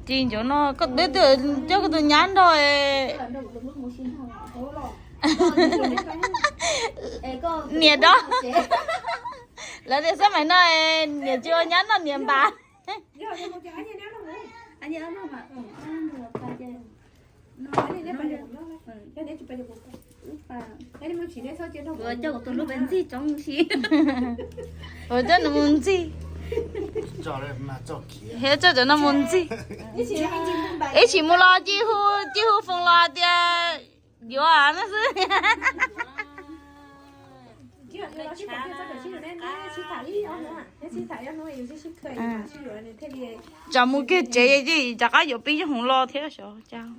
Ci ncuav no, coj koj tus nyab nrog. Niam dob. Lawv tias xab maim no niam tsis ua nyab noj niam npam. Coj nws mus ntxig. Hiab coj cov no mus ntxig. Ib tsis mus los ci hu, ci hu foos los tias yuav no xwb. Tsam mus kiag tsev rov qab yuav peb nyob hoov los thiab xyov cas.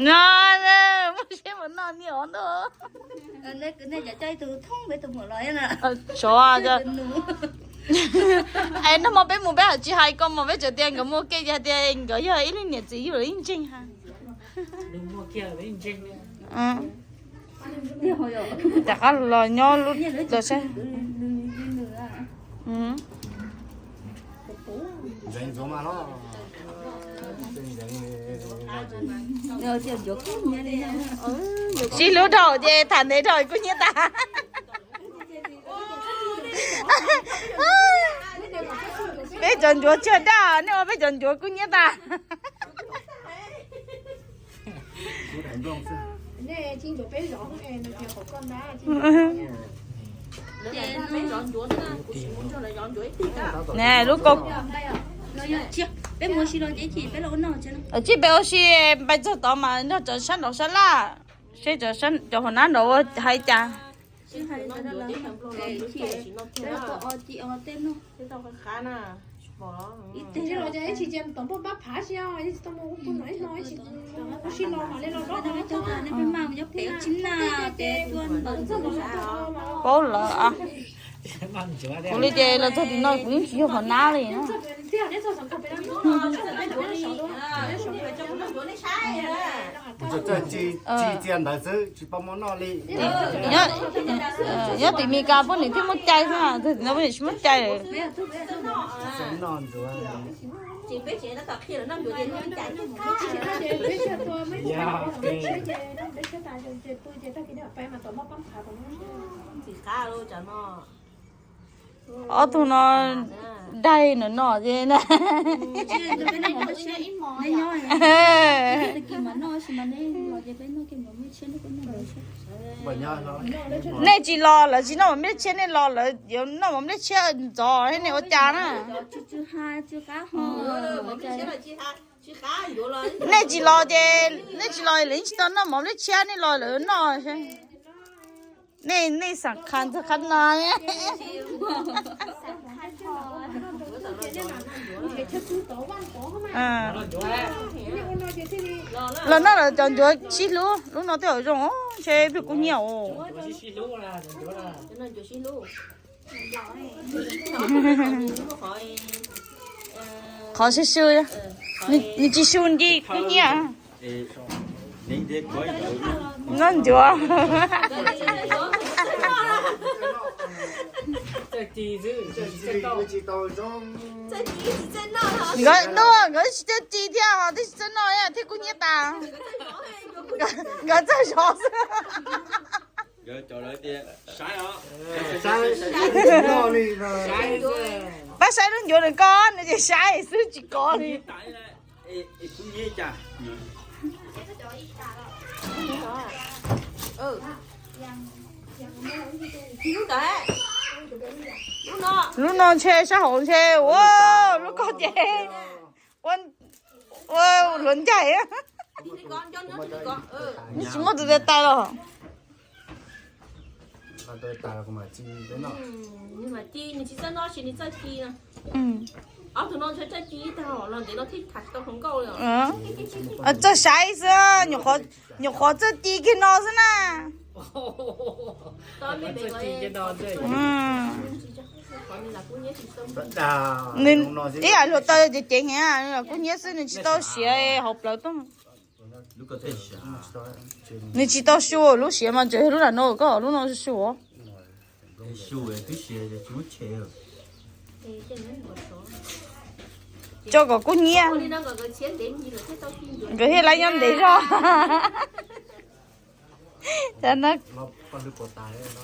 No, muaj siab mus noj niam os ntuj. Sov, es nag hmo peb mus peb hais tsis hais koj mas peb tsuas tias nkawd muaj kiag, yog tias nkawd yog ib leej niam txiv yug lawv ib ntseeg ha. Rov qab los nyob lub saib. Sib hlub dhau ces tham ntev dhau kuj hnyiab tas. Peb cov ncuav tsis daj, nej ua peb cov ncuav kuj hnyiab tas. Ne, lub ko, tsij peb ua si, peb txog tod mas nrog cov sab nraud sab laj, seb cov hauv nab nraud ua hais cas. Paub lawm. Kuv li ces los txog tim no kuv yeej tsis yog hauv nab li na. Tsis txias ntawd xwb, tsis paub muab noj li. Nyob tim Mes Kas poj niam thiaj muaj cai xwb, txog tim no poj niam tsis muaj cai lawm. Ob tug no daig no no ces na. Nej tsis los lawv tsis noj mov nplej tshiab, nej los lawv yuav noj mov nplej tshiab ntxov thiab, nej ua cas na? Nej tsis los ces, nej tsis los lawv tsis tau noj mov nplej tshiab, nej los lawv noj. Nej, nej xam khas ntxog qhov no. Los noj los cov ncuav sib hlub, lub no twb hauv zoo, ntshe plig kub hnyiab os. Qhov su su, nws tsis su nti kub hnyiab. Noj ncuav. Nkawd ntuj, nkawd tsis txawj ci thiab, twb tsis txawj noj thiab kub hnyiab tas. Nkawd txawj zov xwb. Pab saib lub ncuav nws koj, nws ces saib xwb tsis kov li. Lub no ntshe sab hauv ntshe, ua, lub ko ces ua, ua luav ncaig. Nws tsis muaj tus tais tais los. Txawj saib xwb, nyuam qhuav txawj ci kiag no xwb na. Ib yam hluav taws ces ceev heev, kub hnyiab xwb nws tsis tau siav hauv plawv tuaj. Nws tsis tau su, lub siav mas tseem yog lub nram no, koj lub no su. Su twb siav tsis muab tshem. Tso kom kub hnyiab, nkawd thiaj li nyob ntev zog. Cov no, poj hlwb puas tas no.